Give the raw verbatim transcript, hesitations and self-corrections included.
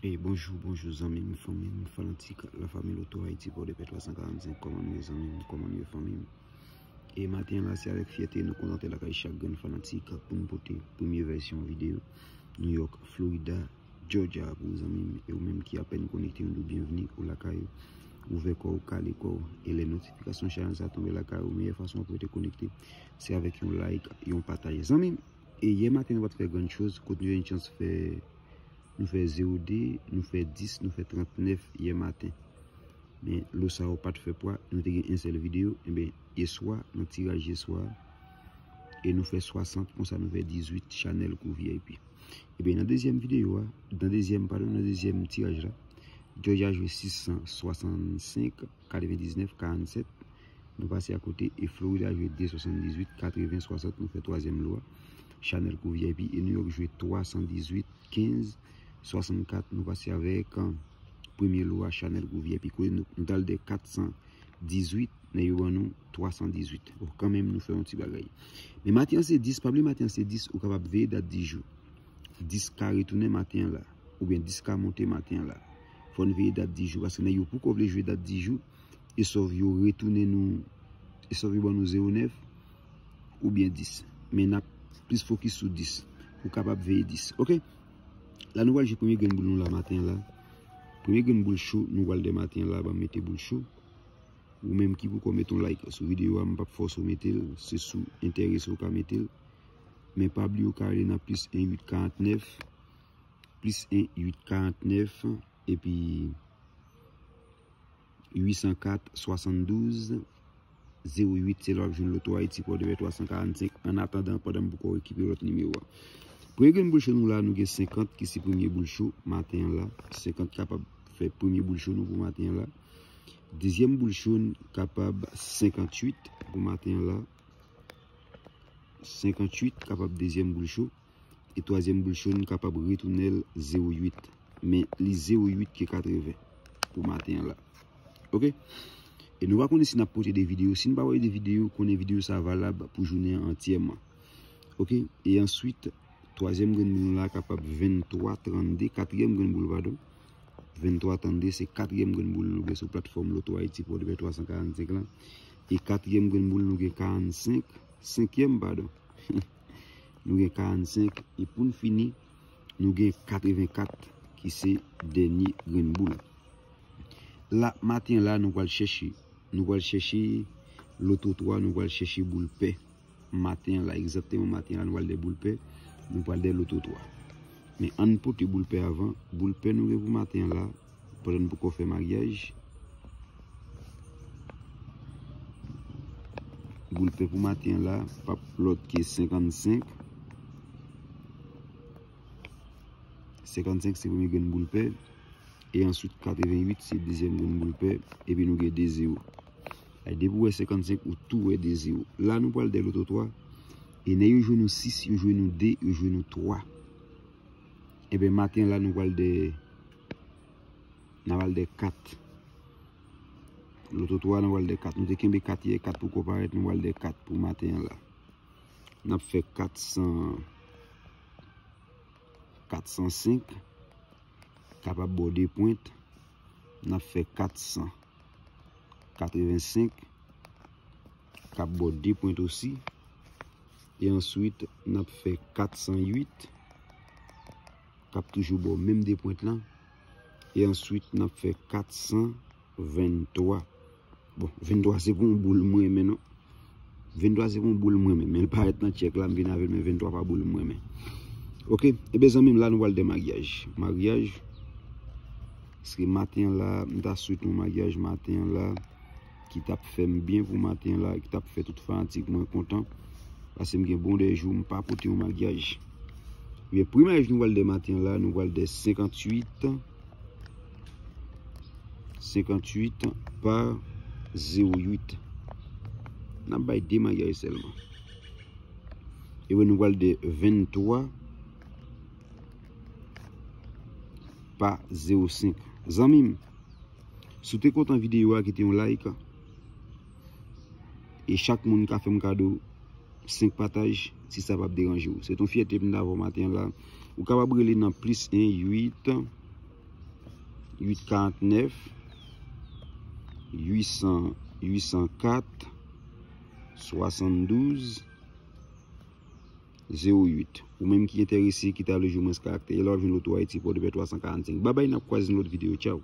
Hey, bonjou, bonjou zanmi m, fanmi m, fanatik Lafanmi Loto Ayiti, Pòdepè twa san karannsenk. Kòman nou ye zanmi m? Kòman nou ye fanmi m? E maten la, se avèk fyète nou kontante lakay chak grenn fanatik pou n pote premye vèsyon videyo New York, Florida, Georgia pou ou zanmi m. E ou menm ki apèn konekte, nou di w byenvni, ou lakay ou. Ouvè kò w, kale kò w, e lè notifikasyon chanèl sa tonbe lakay ou, meyè fason pou w rete konekte, se avèk yon like, yon pataj. Zanmi m, e yè maten nou pa t fè grann choz, kote nou te gen chans fè, nou fè zewo de, nou fè dis, nou fè trannèf yè maten. Men lo sa yo pa t fè pwa, nou te gen yon sèl videyo. Enben, yè swa, nan tiraj yè swa, e nou fè swasant, konsa nou fè dizuit chanèl kou V I P. Enben, nan dezyèm videyo a, nan dezyèm, padon, nan dezyèm tiraj la, Georgia jwe sis san swasannsenk, katrevendiznèf, karannsèt, nou pase akote, e Florida jwe de swasanndizuit, katreven, swasant, nou fè twazyèm lo a, chanèl kou V I P, e New York jwe twa san dizuit, kenz, swasannkat, nou pase avèk, uh, premye lo a, chanèl kou V I P, kote nou, nou t al de kat san dizuit, nèg yo ban nou twa san dizuit. Bon, kanmenm, nou fè yon ti bagay. Men maten an se dis, pa bliye maten an se dis, ou kapab veye dat dis jou. Dis ka retounen maten an la, oubyen dis ka monte maten an la. Fò n veye dat dis jou, paske nèg yo poko vle jwe dat dis jou, e sòf yo retounen nou, e sòf yo ban nou zewo nèf oubyen dis. Men n ap plis fokis sou dis. Ou kapab veye dis. Oke? La nou pral jwe premye grenn boul nou la maten la. Premye grenn boul cho nou pral de maten la, ban m mete boul cho. Ou menm ki poko mete yon like sou videyo a, m p ap fòse w mete l, se si w enterese w ka mete l. Men pa bliye w ka rele nan plis en uit karantnèf, plis en uit karantnèf, epi uit san kat, swasanndouz, zewo uit, se la w ap jwenn Loto Ayiti, Pòdepè twa san karannsenk. Annatandan, pandan m poko rekipere lòt nimewo a. Premye grenn boul cho nou la, nou gen senkant ki se premye boul cho maten an la. Senkant kapab fè premye boul cho nou pou maten an la. Dezyèm boul cho n kapab senkantuit pou maten an la. Senkantuit kapab dezyèm boul cho. E twazyèm boul cho n kapab retounen l zewo uit. Men li zewo uit ke katreven pou maten an la. Oke? E nou pa konnen si n ap pote de videyo. Si n pa pote de videyo, konnen videyo sa valab pou jounen an antyèman. Oke? E answit, twazyèm grenn boul la kapab venntwa trannde, katriyèm grenn boul, padon. Venntwa trannde, se katriyèm grenn boul nou gen sou platfòm Loto Ayiti Pòdepè twa san karannsenk lan. E katriyèm grenn boul nou gen karannsenk, senkyèm, padon. Nou gen karannsenk, e pou n fini, nou gen katrevenkat, ki se dènye grenn boul. La, maten la, nou pral chèche, nou pral chèche Loto twa, nou pral chèche boul pè. Maten la, egzakteman maten la, nou pral de boul pè, nou pral de Loto twa. Men ann pote boul pè avan, boul pè nou gen pou maten la, pandan n poko fè maryaj. Boul pè pou maten la, p ap lòt ke senkannsenk. Senkannsenk se premye grenn boul pè. E answit, katrevenuit se dezyèm grenn boul pè. Epi nou gen de zewo. Ay, depi w wè senkannsenk, ou tou wè de zewo. La, nou pral de Loto twa. E nèg yo jwe nou sis, yo jwe nou de, yo jwe nou twa. Ebyen, maten la, nou pral de, n a pral de kat. Loto twa, nou pral de kat. Nou te kenbe kat yè, kat poko parèt, nou pral de kat pou maten an la. N ap fè kat san, kat san senk, kapab ba w de pwent. N ap fè kat san katrevensenk, k ap ba w de pwent osi. E answit, n ap fè kat san uit, k ap toujou ba w menm de pwent lan. E answit, n ap fè kat san venntwa. Bon, venntwa se pa yon boul mwen renmen non. Venntwa se pa yon boul mwen renmen, men l parèt nan tchèk la, m vin avè l, men venntwa pa boul mwen renmen. Oke, ebyen zanmi m, la nou pral de maryaj. Maryaj, paske maten an la, m ta swete yon maryaj maten an la, ki t ap fè m byen pou maten an la, ki t ap fè tout fanatik mwen kontan. Paske m gen bon de jou m pa pote yon maryaj. Ebyen, premye maryaj nou pral de maten an la, nou pral de senkantuit, senkantuit pa zewo uit. N ap bay de maryaj sèlman. Ebyen, nou pral de venntwa pa zewo senk. Zanmi m, si w te kontan videyo a, kite yon like. E chak moun ka fè m kado senk pataj, si sa p ap deranje w. Se t on fyète pou m t avè w maten an la. Ou kapab rele nan plis en uit uit karant nèf, uit san, uit san kat, swasanndouz, zewo uit. Ou menm ki enterese, ki ta vle jwe mwens karaktè, e la w ap jwenn Loto Ayiti Pòdepè twa san karannsenk. Babay, n ap kwaze nan lòt videyo. Tchaw.